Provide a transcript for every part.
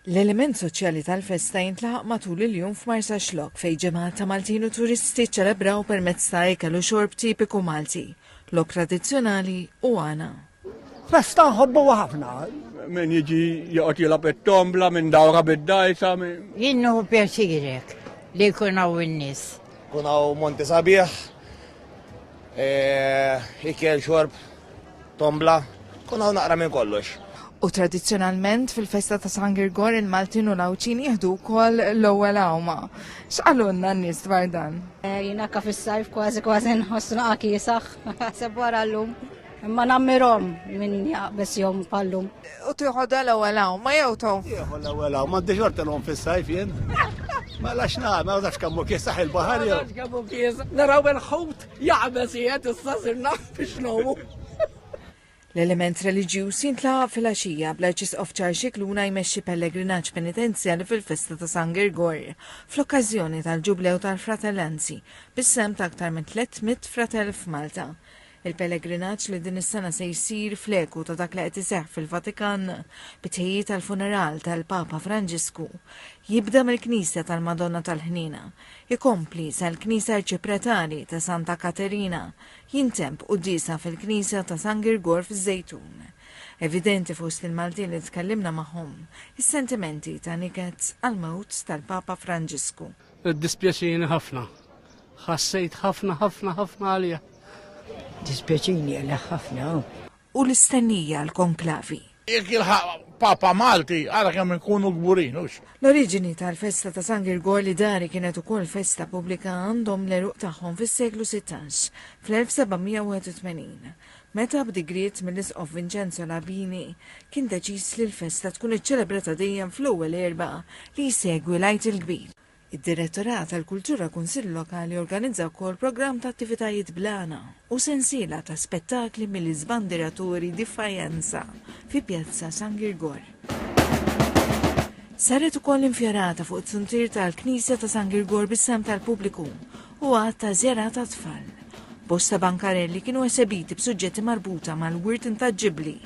L-element soċjali tal-festa jintlaħaq matul il-jum f'Marsaxlokk fejn ġemgħat ta' Maltin u turisti ċċelebraw permezz ta' ikel u xorb tipiku Malti, logħob tradizzjonali u għana. Festa nħobbuha ħafna. Min jiġi joqgħod jilgħab it-tombla, min dawra bid-dgħajsa. Jien nieħu pjaċir hekk li jkun hawn in-nies. Kun hawn monti sabiħ, eh, ikel xorb, Tombla, kun hawn naqra minn kollox. U tradizzjonalment fil-festa ta' San Girgor il-Maltin u l-Għawdxin jieħdu wkoll l-ewwel għawma. X'qalulna n-nies dwar dan? Eh, jien anke fis-sajf kważi kważi nħoss naqa' kiesaħ, ħaseb wara llum. Imma nammirhom min jaqbeż jom bħallum. U tieħodha l-ewwel għawma jew to? Jieħu l-ewwel għawma, għandi xorta l fis-sajf jien. Ma lax na, ma nafx kemm hu kiesaħ il-baħar jew. Kemm hu kiesaħ. Naraw il-ħut Jaqbeż qiegħed issa sirna biex ngħumu. L-element reliġjuż jintlaqaq filgħaxija bl-Arċisqof Charles Scicluna jmexxi pellegrinaġġ penitenzjali fil-festa ta' San Girgor fl-okkażjoni tal-Ġublew tal-Fratellanzi bis-sehem ta' aktar minn 300 fratell f'Malta. Il-pellegrinaġġ li din is-sena se jsir fl-eku ta' dak li qed iseħħ fil-Vatikan bi tħejjijiet għall-funeral tal-Papa Franġisku jibda mill-Knisja tal-Madonna tal-Ħniena Ikompli sal-Knisja Arċipretali ta' Santa Katerina, jintemm b'quddiesa fil-Knisja ta' San Girgor fiż-Żejtun. Evidenti fost il-Maltin li tkellimna magħhom, is-sentimenti ta' niket għall-mewt tal-Papa Franġisku. Iddispjaċieni ħafna. Ħassejt ħafna ħafna ħafna għalih. Dispjaċini għalih ħafna. u l-istennija għall-konklavi. Jekk jilħaq Papa Malti, ara kemm inkunu kburin, hux? L-oriġini tal-festa ta' San Girgor li dari kienet ukoll festa pubblika għandhom l-għeruq tagħhom fis-seklu 16, fl-1781, meta b'digriet mill-Isqof Vincenzo Labini kien deċiż li l-festa tkun iċċelebrata dejjem fl-ewwel Erbgħa li jsegwi l-Għid il-Kbir. Id-Direttorat għall-Kultura Kunsill Lokali organizza wkoll programm ta' attivitajiet bl-għana u sensiela ta' spettakli mill-Isbandieratori di Faenza fi Pjazza San Girgor. Saret ukoll infjarata fuq it-zuntier tal-Knisja ta' San Girgor bis-sehem tal-pubbliku u għadd ta' żjarat għat-tfal. Bosta bankarelli kienu esebiti b'suġġetti marbuta mal-wirt intaġġibbli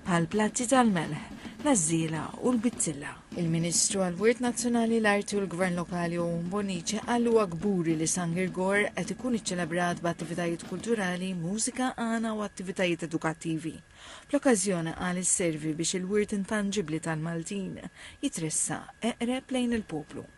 bħall-platti tal-melħ, l-għażżiela u l-bizzilla. Il-Ministru għall-Wirt Nazzjonali, l-Arti u l-Gvern Lokali Owen Bonnici qal li huwa kburi li San Girgor qed ikun iċċelebrat b'attivitajiet kulturali, mużika, għana u attivitajiet edukattivi. Fl-okkażjoni qal isservi biex il-wirt intanġibbli tal-Maltin jitressaq eqreb lejn il-poplu.